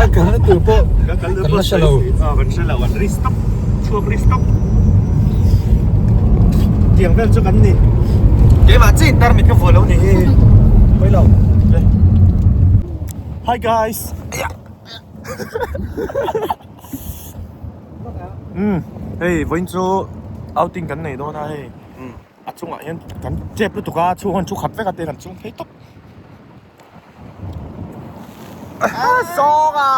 Kan kalna tur pawh Kan kan la hre lo. Kan hre lo, an ri stop, chhuak ri stop. Tiang vel chu kan ni. Keimah chiin tarmit ka vuah lo ni hi. Pawi lo. Hi guys. Umm hei vawiin chu outing kan nei dawn a hei a chungah hian kan chep lutuk a chhung an thu khat vek a te kan chung phei tawp. Zawnga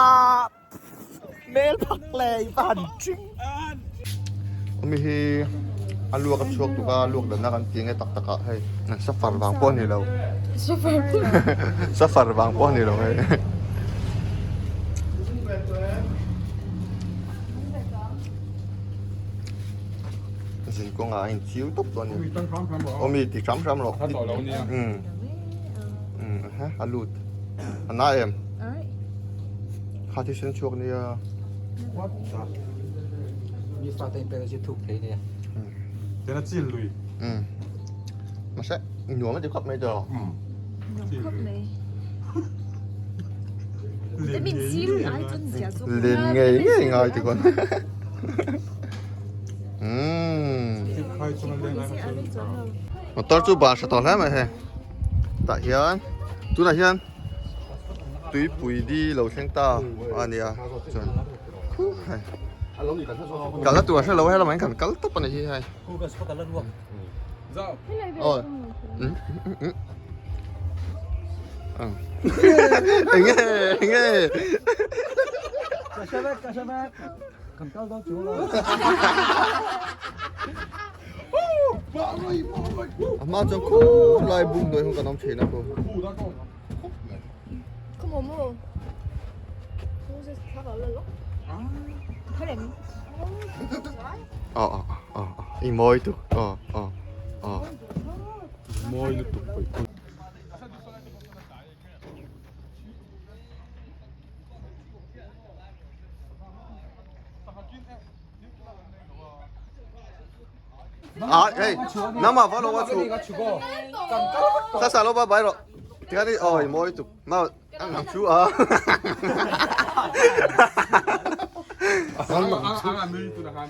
hmel phak leh i va han ṭhing. Awmi hi a luak a chhuak tuk a luak danna kan ti nge tak tak ah hei an safar vang pawh a ni lo safar vang pawh a ni lo hei. Zin kawngah a inchiu tawp tawh a ni. Awmi ti hram hram rawh. Umm ha a lut a na em kha thisen chhuak nia what the mi fa te in chi thuk thei nia tena chil lui um mahse nuam a ti khawp mai tawh um nuam khawp mai min sim ai chun zia chu len ngei ngei ngai ti khawn um motor chu ban hre tawh hle mai hei. Tah hian tunah hian tuipui di lo thleng ta a nia chuan khuh hei kalna tur a hrelo a helamah hian kan kal tawp a ni hi hei aw enge enge. A hma chuan khur lai bung dawi ho kan awm thin a khu. Aw aw aw i mawi tuk aw aw aw. Mawi lutuk pawih. À, hey, nama va lo wa chu. Sa sa lo ba bai ro. Ti ni oi moi tu. Ma ang ang chu a. Ang ang ang nui tu na khan.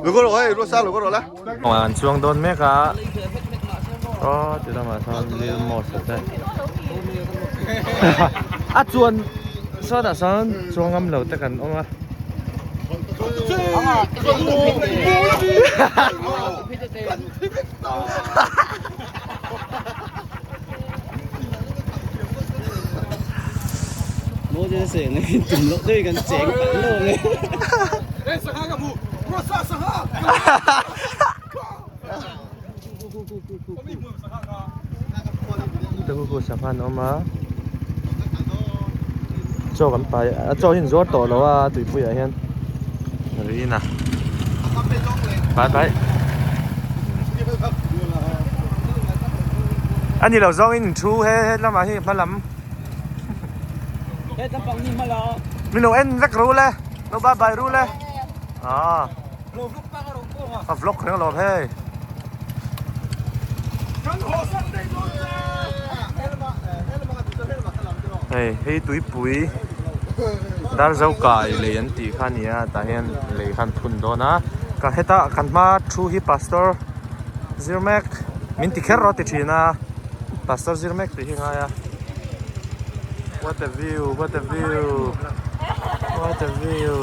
Lu ko ro oi, ro sa lu ko ro la. An chuang dawn mek a. Aw ti lamah sawn lil mos a te. A chuan sawtah sawn chuang ngam lo te kan awm a. Khu sangha an awm a chaw kan pai a chaw hi an zuar tawh lo a tuipui ah hian rina pai pai a ni lo zawng in thu he lamah hi hma lam min lo en vek ru le lo bye bye ru le ah. A vlog reng alawm hei. Hei hei tuipui Darzo kai lei an tih kha a ni a tah hian lei kha an phun dawn a ka heta kan hma thu hi pastor Zirmek min ti kher rawh a ti thin a pastor Zirmek tih hi a ngai a what a view what a view what a view.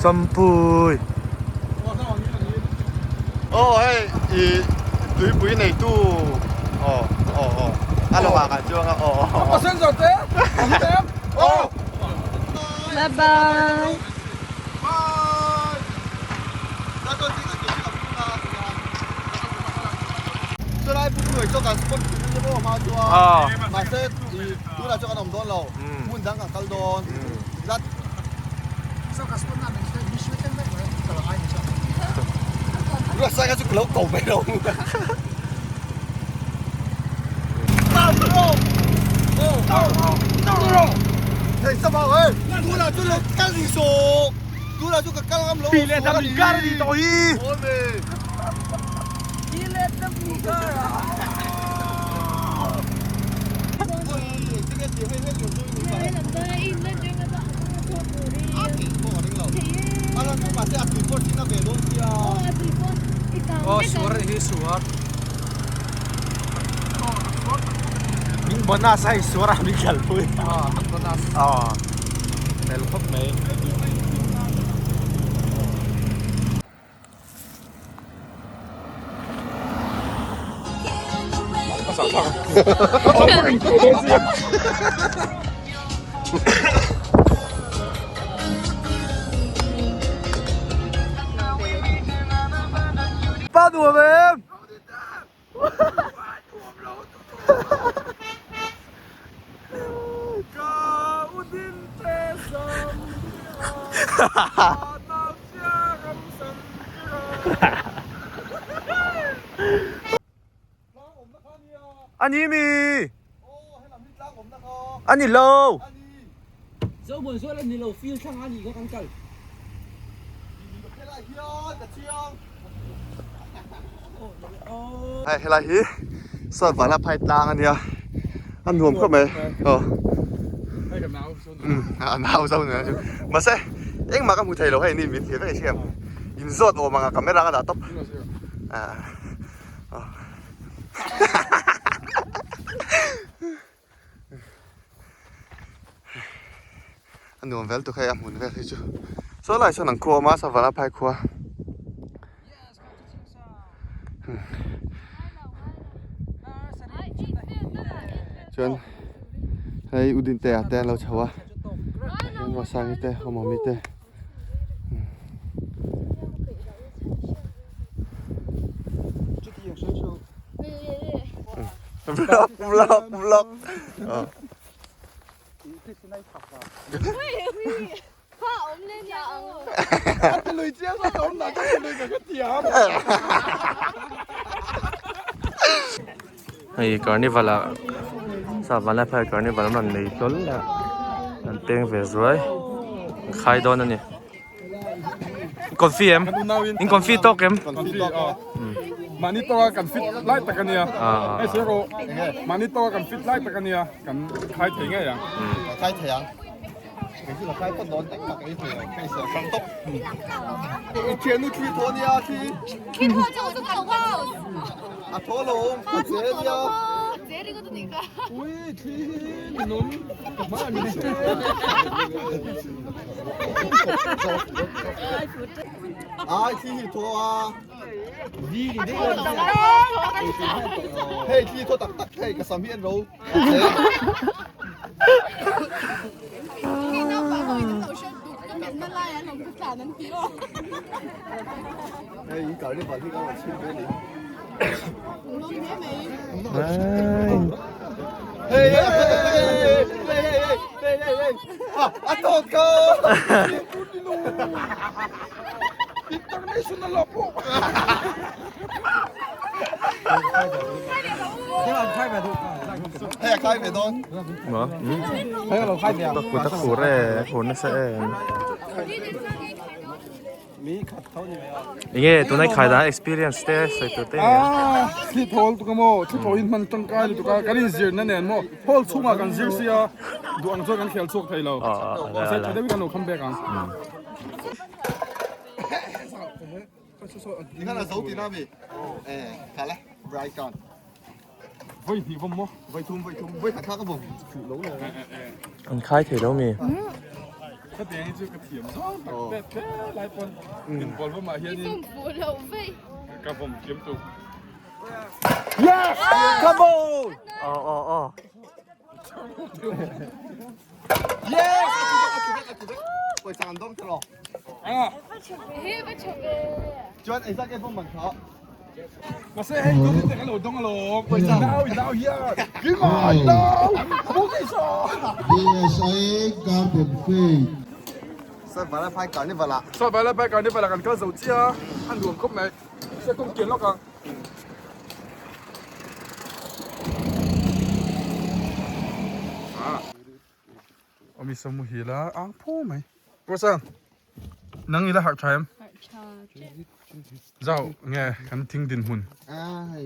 Sampui. Aw hei i tuipui neitu aw aw aw a lo ah kan chuang a aw aw aw. Passenger te an em aw. Bye bye. Bye. Chulai pum hnuai chu kan spot hma chuan mahse i tunah chuan kan awm dawn lo. Hmun dang kan kal dawn zat. Ruatsai kha chu ka lo ko mai lo. Thei sama ơi, tu là tu là kal ni so. Tu là tu ka kal ngam lo. Pi leh dam inkar a nih tawh hi. Aw me. Pi leh dam. Suar anih hi suar. Min bonus a hei suar a min kalpui. Aw min bonus. Aw fel khawp mai. Pa nuam em? A ni mi? A ni lo. Hei helai hi saw vala phai tlang a nia a nuam khawp mai aw a nau zo nia chu mahse engmah ka hmu thei lo hei ni min thlir vek a hriat in zawt awm ang a camera ka dah tawp ah A nuam vel tuk hei a hmun vel hi chu saw lai sawn an khua awm a savala phai khua chuan hei u Dintea te an lo chho a Ruatsangi te Awmawmi te. Vlog vlog vlog. Hei carnival ah sava lai phai carnival an rawn nei hlawl a an peng ve zuai an khai dawn a ni confi em in confi tawk em mahni tawka kan fit lai tak a nia hei sawi rawh mahni tawka kan fit lai tak a nia kan khai thei ngei ang khai thei ang kei chu ka khai phawt dawn engmah ka ei thei lo ka insiam hrang tawp i thiannu thli thaw nia thli Thli thaw chu chu ka lo A thaw lo a che nia. Ui thli hi ninawm ka hma a ni che. Ai thli hi thaw a. Hei thli thaw tak tak hei ka sam hi an ro. Hei in carnival hi ka rawn chhim ve ni. Hei hei hei hei hei hei hei a tawt ka. International ah pawh. Hei a khai ve dawn. Maw? Ka kut a khur e, a khur nasa em. Enge tunai khai dan experience te sawi tur te nia. Ah, thli thawl tuk a maw, thli thaw in hman tangkai lutuk a, kan inzir na nen maw, hall chhungah kan zir sia, duh ang chuan kan khel chhuak thei lo. Mahse tha deuhin kan lo come back ang. Ni khan a zo tihna a mi? Eh, kha le, bright on. Voi hnih vawm maw? Voi thum, voi thum, voi khat kha ka vawm fuh lo lo. An khai thei lo mi? Ka tiang hi chu ka thiam zawng tak pek hle lai pawn inbual vawm ah hianin ka vawm thiam tuk. Yes! Come on! Aw aw aw. Yes! Pawisa an dawng tiraw? Chuan engzat nge vawm man kha? Mahse hei tun te kan lo dawng alawm. Nau nau hian keimah nau bawk ei saw. BSA Garden Faith. Sir Valentine Carnival ah. Sir Valentine Carnival ah kan kal zo chiah a, a nuam khawp mai. Sir kawng kian lawk ang. Awmi samu hi la ang phu mai. Pawsa nang ila harh tha em? Harh tha che. Zau nge kan thing din hmun. Ai.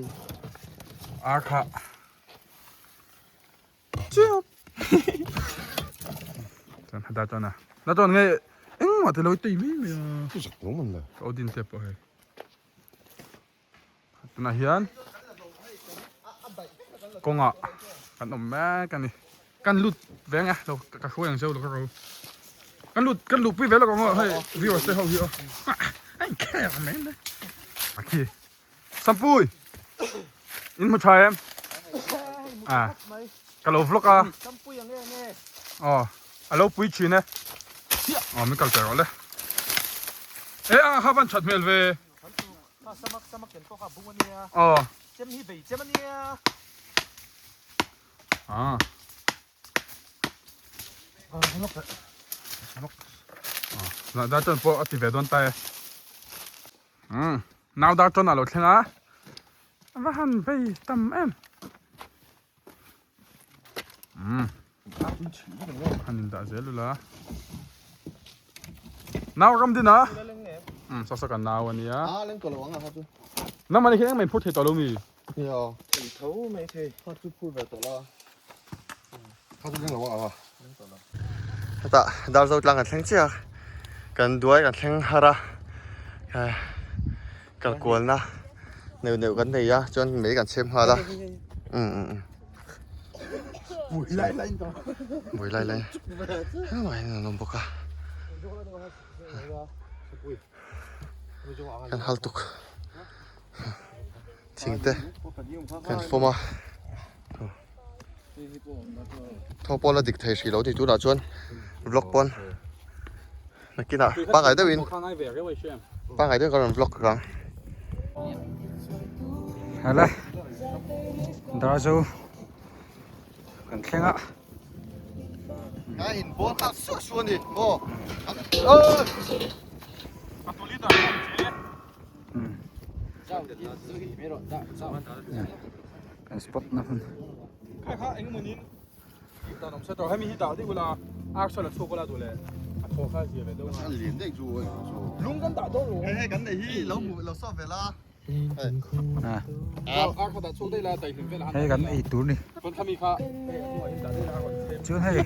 Ar kha. Chiap. Chuan hada chuan a. Na chuan nge engmah te lo tui mai mai a. Zak lo man la. Ka odin te pawh hei. Tunah hian kawngah kan awm mek a ni. Kan lut ve ang e lo ka hruai ang zeuh lo ka ro. Kan lut kan luhpui ve lawk ang aw hei viewers te ho hi aw. A inkhel mai mai. A khi. Sampui! In hmu tha em? À, ka lo vlog a. Aw, a lo pui thin e. Aw, min kal pe rawh le. E, a kha van that hmel ve. Aw. À. Aw, dar chuan pawh a ti ve dawn ta e. Umm nau dar tawn ah lo thleng a a va han vei tam em umm han in dah zel ula nau ram din a umm saw saw kan nau a nia nangmah ni khi engmah in phur thei tawh lo mi Hetah Darzo tlang kan thleng chiah a, kan duai kan thleng har a, kal kualna neuh neuh kan nei a chuan mei kan chhem nghal a umm umm umm bui lai lai hengah hian an awm bawk a kan hal tuk. Thing te kan fawm a thaw pawn a dik thei hrih lo tih tunah chuan vlog pawn nakinah pangngai deuhin pangngai deuhin ka rawn vlog ang. Hala Darzo kan thleng a. Ka inbawl nghal suah suah a ni maw. Kan spot na hun. Kha kha eng emaw niin tih dan awm se tawh hemi hi dah deuh ula ark la chhuak ula duh leh a thaw kha zia ve deuh a. Lian daih chu eng chu. Lung kan dah dawn lo. Hei hei kan nei hi lo hmuh lo sawp ve la. Ark kha dah chhuak daih la daihlim vel a han Hei kan ei tur ni. Chuan khami kha hei a hnungah hian dah daih la a rawn chhem. Chuan hei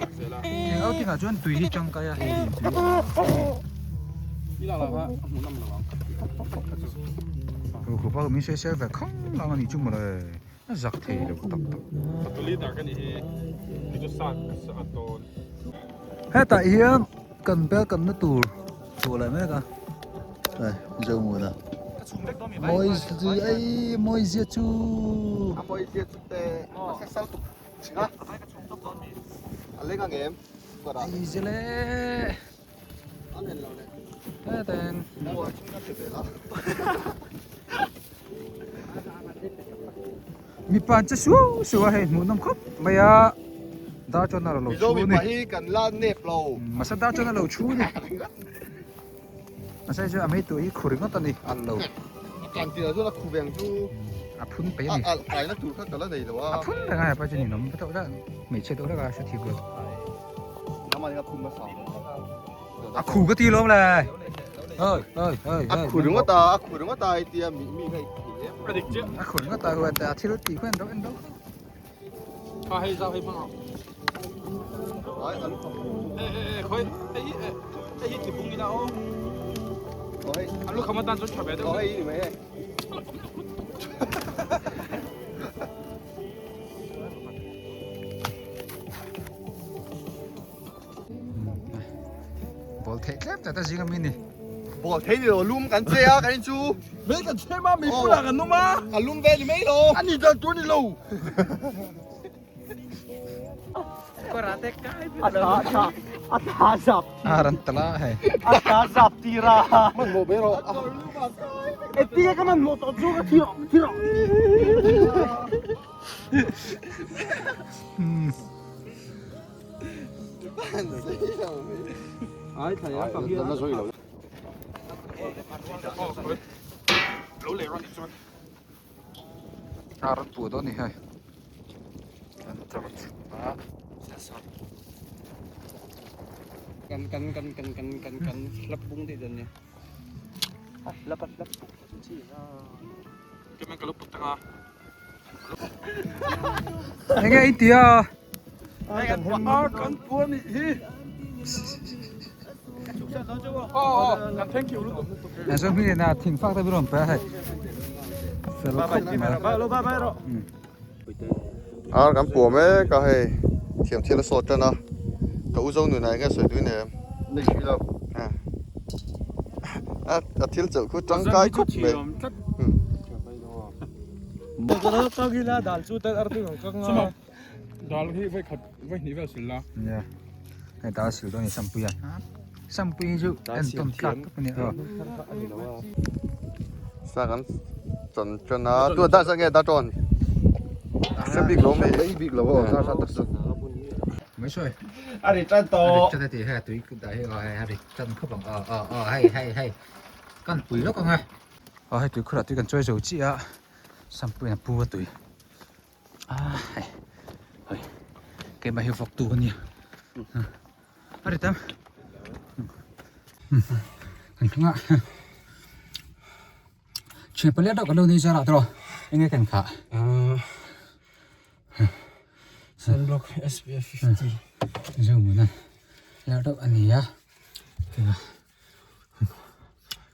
eng outing ah chuan tui hi tangkai a hei tui. I lak lah kha a hmuh nawm lo ang. Ho khupa min sawi sel ve khang lang a nih chu mawle a zak thei lo tak tak. A leader ka nih hi hei chu sa sa a tawn. Hetah hian kan bel kanna tur chhuah leh mek a. Hei zo mun a. Mawi zui ei mawi zia chu. A mawi zia chu te a sa sal tuk a. A leng ang em? Ei zia le. Mipa an che suau suau a hei hmuh nawm khawp mai a dar chuan a lo thu ni mahse dar chuan a lo thu ni mahse chu a mei tur hi khu ringawt a ni alh lo a phun paih a ni a phun reng a hepa chu ninawm hmeichhia deuh hlek a hrethiam lo. A khu ka ti lawm le. Oi oi oi. A khu ringawt a, a khu ringawt a i tia mi mi kha i thei em. A dik chiah. A khu ringawt a huan a thil ti khuan ro en ro. Kha hei zau hei hmang rawh. Ai alu kham. E e e khoi hei hi e hei hi ti bung ila aw. Aw hei. Alu kham atan chuan tha ve deuh. Aw hei ni mai hei. Ball theih tlem tak te zing ami ni. Ball thei ni lo lum kan che a kan in chu. Mei kan che ma mi bulah kan awm a. A lum ve ni mai lo. A ni dan tur ni lo. A tha zap. A ran tala hei. A tha zap tira. Man mo be ro. E tia ka man mo to chu ka thi ro thi ro. A rawn puh dawn ni hei an tawrh a kan kan kan kan kan kan kan hlap bung tih dan ni hlap a hlap bung chi na kemen ka lo put tanga Enge i tia? Ar kan puan nih hi. Aw aw kan thank you lutuk. Zo hmi na thing fak te bi rawn pe a hei. fel khawp mai. Ar kan puah mek a hei thiam thil a sawt tan a ka u zo nunah enge sawi tui nem a thil chauh khu tangkai khawp mai. Dal hi vai khat vai hnih vel sil la. Nia. Hei dal sil dawn a ni Sampuia. Sampui hi chu en tawn tlak tak a ni a. Sa kan chan tan a tu dar zat nge dar tawn hre bik lo mai Hre bik lo aw dar zat tak chu. Mai sawi. A ri tan tawh. A ri tan a ti hei a tui dah hi aw hei a ri tan khawp ang aw aw aw hei hei hei kan pui lawk ang a. Aw hei tuikhurah tui kan chawi zo chiah a Sampuiin a pu a tui. Ah hei hei keimah hi vawk tu ania a ri tam kan thleng a thian palian deuh kan lo nei zarah tawh enge kan khah sunblock SPF 50 zo mun a lar deuh a ni a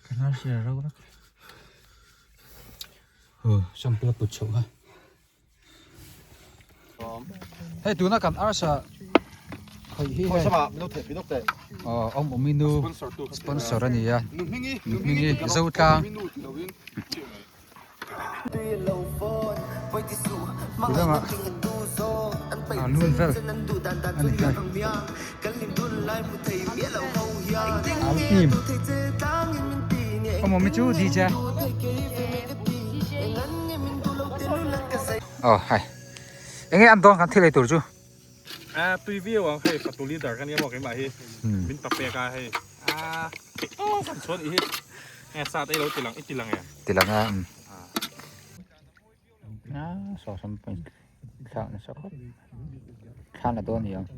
kan har hria rau rak Aw shampoo a put chhoh a hei tuna kan arsa khawih hi hei aw awm awm i nu sponsor a ni a nuhmingi zotlang ti lamah a lun vel a ni hei al hnim awm awm i chu DJ. Aw hai enge an dawn kan thil ei tur chu a tui viau ang hei fatu leader ka nia maw keimah hi min pa pek a hei a aw kan chuan i hi nge sa te i lo ti lang i ti lang em ti lang a um a saw sam point thlak nasa khawp thla na dawn ni ang.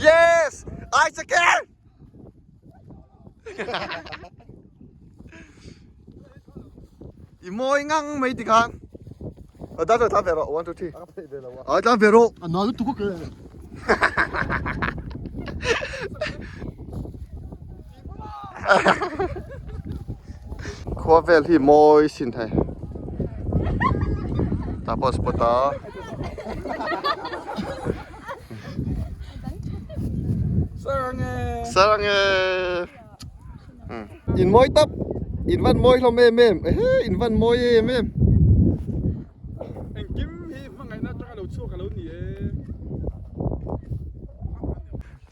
Yes! Ai second! I mawi ngang mai tikhan. Ờ ta rồi ta về rồi. 1 2 3. Ờ ta về rồi. Nói lúc Trung Quốc kìa. Khua vel hi mawi sin thei. Tah pawh spot a. Sarang e. In mawi tap. In van mawi hlawm em em. Ehe in van mawi em em. Engkim hi hmangaihna atanga lo chhuak a lo ni e.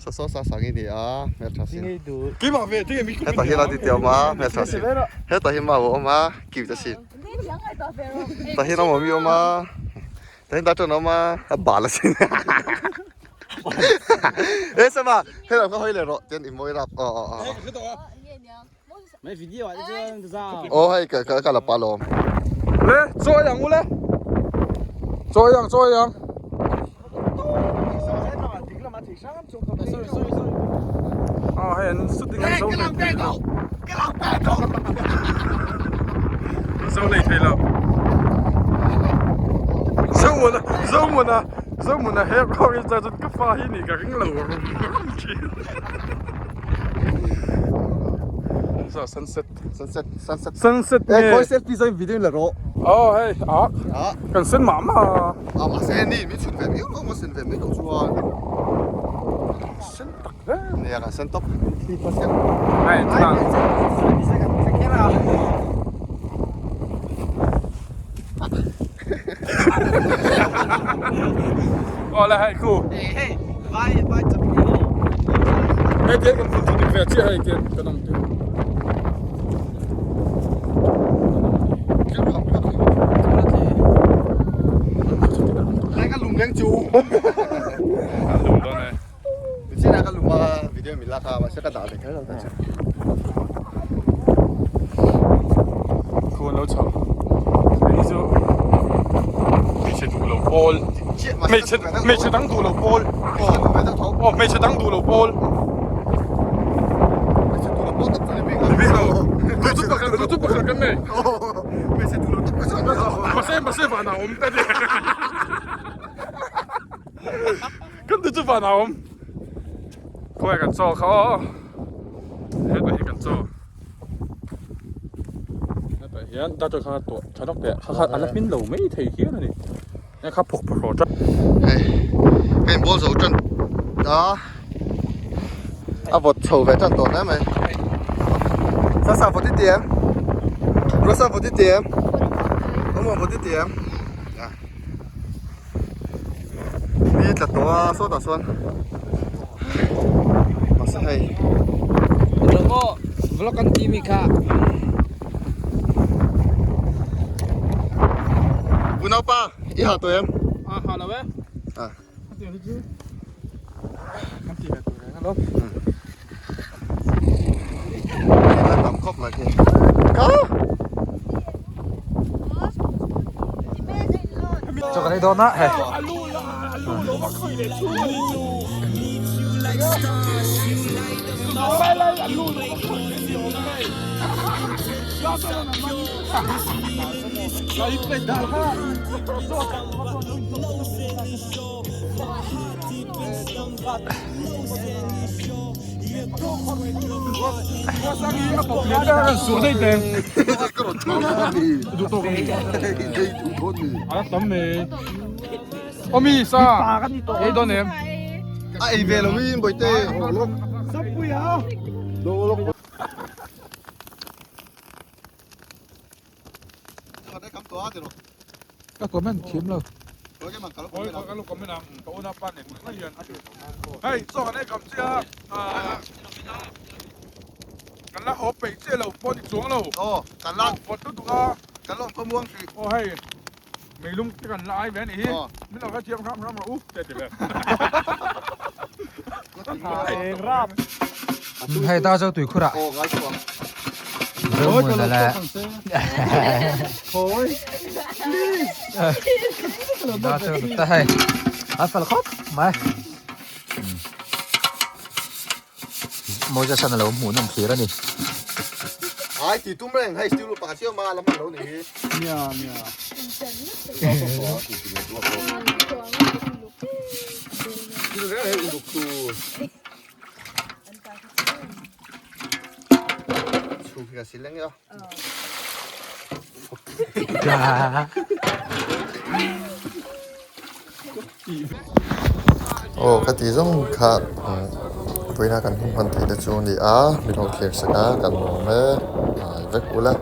Sa saw sa sang i ni a hmeltha sin. Keimah ve tinge mi Hetah hian a titi a awm a hmeltha sin. Hetah hi mau a awm a cute a sin. Tah hian awm awm i awm a tah hian darṭawn a awm a a bal a sin. E Sama helam kha hawi leh rawh tian i mawi rap aw aw aw. Aw hei ka ka la pa lawm. Le chawi ang u le. Chawi ang chawi ang. Ah hei an shooting an zo leh thei lo. An zo leh thei lo. Zomuana Zomuana Zomuana her kawr hi chuan ka fa hi nih ka ring lo rum thin. So sunset sunset sunset sunset nge khawi selfie zawng video in la rawh oh hei ah kan sen mah mah a mahse ni min chhun ve miau lo maw sen ve mai loh chuan sen tak hle nia kan sen tawp thli pawh sen hei tunah aw le hei khu Hei vai vai chak ni lo. Hei tian kan phun chu dik ve chiah hei tian kan awm tir. Lai ka lung leng chu. Lung dawn e. Chin ka lung a video mi lak a mahse ka dah ve kher lo ta chu. Khu an lo chho. Hei chu hmeichhe duh lo pawl. Hmeichhe hmeichhe dang duh lo pawl. Aw hmeichhe dang duh lo pawl. Hmeichhe duh lo pawl tak chu ni bik lo. Ni bik lo. Duh chu pakhat duh chu pakhat kan nei. Hmeichhe duh lo tak chu ni lo. Mahse mahse vanah a awm ta ni. Kan duh chu vanah a awm. Khawi kan chaw kha aw hetah hi kan chaw hetah hian darthlalang kha tuah tha lawk teh kha kha a la hmin lo mai thei hial a ni hei kha phawk phawk rawh hei hei ball zo tan a a vawt chho ve tan tawh hle mai sasa vawt i ti em rosa vawt i ti em awm vawt i ti em Ni tla tawh a sawtah chuan mahse hei Vlog an ti mi kha Unaupa i ha tawh em? A ha lo e. A. Kan ti ve tur reng alawm. La tam khawp mai khi. Ka! Chaw kan ei dawn a hei. A ei ve lo in bawihte. Ka comment thiam lo. Hei chaw kan ei kam chiah a kan la haw peih chiah lo pawh ni chuang lo aw kan la vawt lutuk a kan la awm muang hrih aw hei meilum te kan la ai ve a nih hi min lo hrethiam hram hram rawh u te ti ve Hei ta zo tui khurah aw ngai chuang zo hmun a la da zo ta hei a fel khawp mai Moses an a lo hmuh nawm thlir a ni. Ai ti tum reng hei steel pakhat chiah ma la hman lo ni hi. Nia nia. Thil reng hei uluk tur. Chhung hi ka sil eng a. Aw ka tih zawng kha vawiina kan hun hman theih te chu a ni a mi lo thlir sak a kan nuam e hnai vek ula.